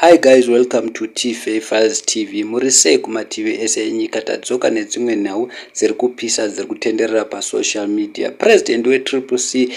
Hi guys, welcome to TFA Files TV. Muri sei kumativi ese enyika? Tadzoka nedzimwe nhau dziri kupisa dziri kutenderera pasocial media. President weTriple C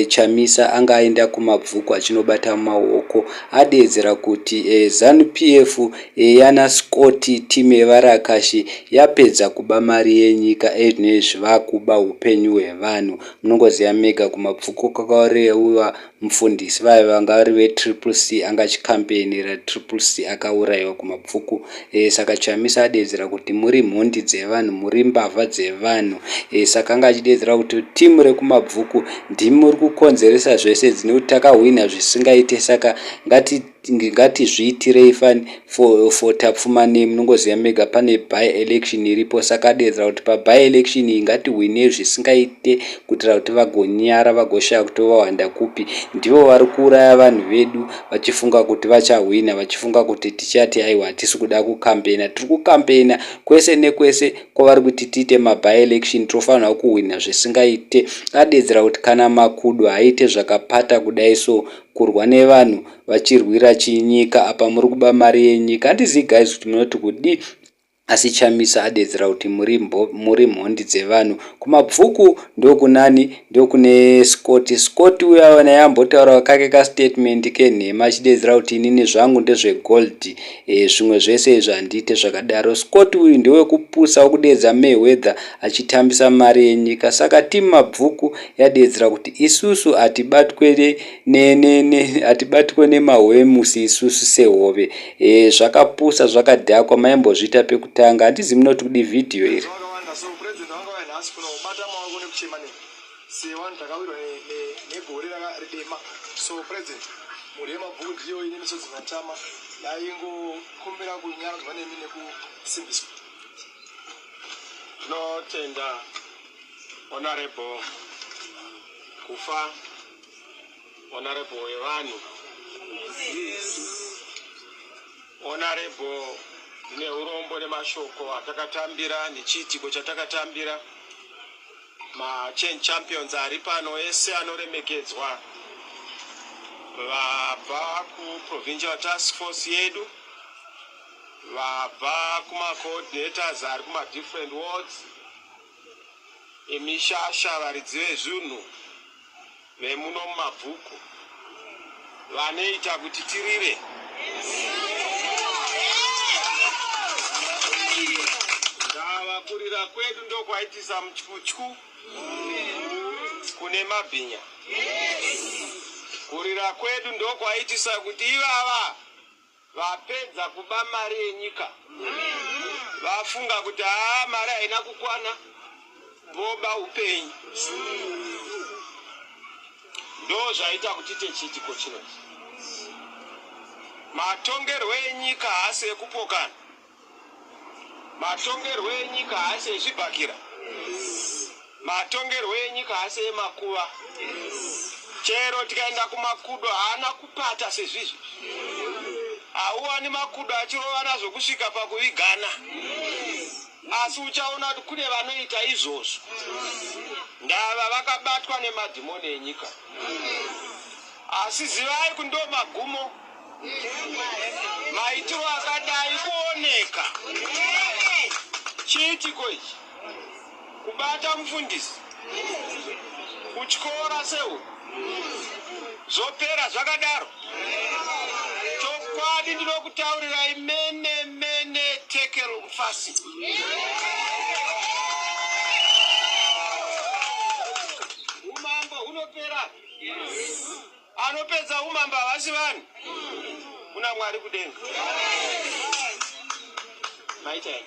Chamisa anga aenda kuMabvuku achinobata maoko, adeedzera kuti ZANU PF yana Scott team yevarakashi yapedza kuba mari yenyika, ezvinezvi vakuba upenyu hwevanhu. Munongoziva mega kuMabvuku kwakauraiwa mufundisi vaya vanga vari veTriple C, anga achikampenera Triple C, akaurayiwa kuMabvuku. Saka Chamisa adeedzera kuti muri mhondi dzevanhu, muri mbavha dzevanhu. Saka anga achideedzera kuti timu rekuMabvuku ndimi muri kukonzeresa zvese nekuti takahwina zvisingaite, saka ngatizviitirei fun for Tapfumanei. Munongoziva mega pane by election iripo, saka adeedzera kuti paby election iyi ngatihwinei zvisingaite kuitira kuti vagonyara, vagoshaya kuti vawanda kupi. Ndivo vari kuuraya vanhu vedu vachifunga kuti vachahwina, vachifunga kuti tichati aiwa, hatisi kuda kukampena. Tiri kukampena kwese nekwese kwavari kuti tiite maby election, tofanirwa kuhwina zvisingaite. Adeedzera kuti kana makudo haaite zvakapata kudai, so kurwa nevanhu vachirwira chinyika apa muri kuba mari yenyika. Handizivi guys kuti munoti kudii, asi Chamisa adeedzera kuti muri mhondi dzevanhu. KuMabvuku ndokunani? Ndokune Scott. Scott uya naye ambotaura kake kastatement kenhema achideedzera kuti inini zvangu ndezvegold, zvimwe zvese izvi handiite zvakadaro. Scott uyu ndewekupusa, wekudeedza Mayweather achitambisa mari yenyika. Saka timu Mabvuku yadeedzera kuti isusu hatibatwe nemahwemusi, isusu sehove. Zvakapusa, zvakadhakwa, maimbozviita pekutanga. Handizi munoti kudi vhidhiyo iri. Vakawanda. So president vanga vauya nhasi kuno kubata maoko nekuchema nemi sevanhu takawirwa negore redema. So president, mhuri yeMabvuku ndiyo ine misodzi matama, yaingokumbira kunyaradzwa nemi nekusimbiswa. Tinotenda Honorable Kufa, Honorable wevanhu, Honorable. Ndine urombo nemashoko atakatambira nechiitiko chatakatambira. Machange champions ari pano ese anoremekedzwa, vabva kuprovincial task force yedu, vabva kumacoordinators ari kumadifferent wards, emishasha, varidzi vezvinhu vemuno muMabvuku vanoita kuti tirire. Ndava kurira kwedu ndokwaitisa mutyutyu kune mabhinya. Kurira kwedu ndokwaitisa kuti ivava vapedza kuba mari yenyika vafunga kuti haa, mari haina kukwana, voba upenyu. Ndo zvaita kuti tiite chiitiko chinochi. Matongerwo enyika haasi ekupokana, matongerwo enyika haasi ezvibhakira, matongerwo enyika haasi emakuva. Chero tikaenda kumakudo haana kupata sezvizvi. Hauwani makudo achirovana zvokusvika pakuvigana, asi uchaona kuti kune vanoita izvozvo. Ndava vakabatwa nemadhimoni enyika, asi zivai kuti ndo magumo. Maitiro akadai kuoneka chiitiko ichi, kubata mufundisi, kutyora sehuku, zvopera zvakadaro. Chokwadi ndinokutaurirai, mene mene tekel upharsin. Umambo hunopera. Anopedza umambo havasi vanhu, kuna Mwari kudenga. Maita henyu.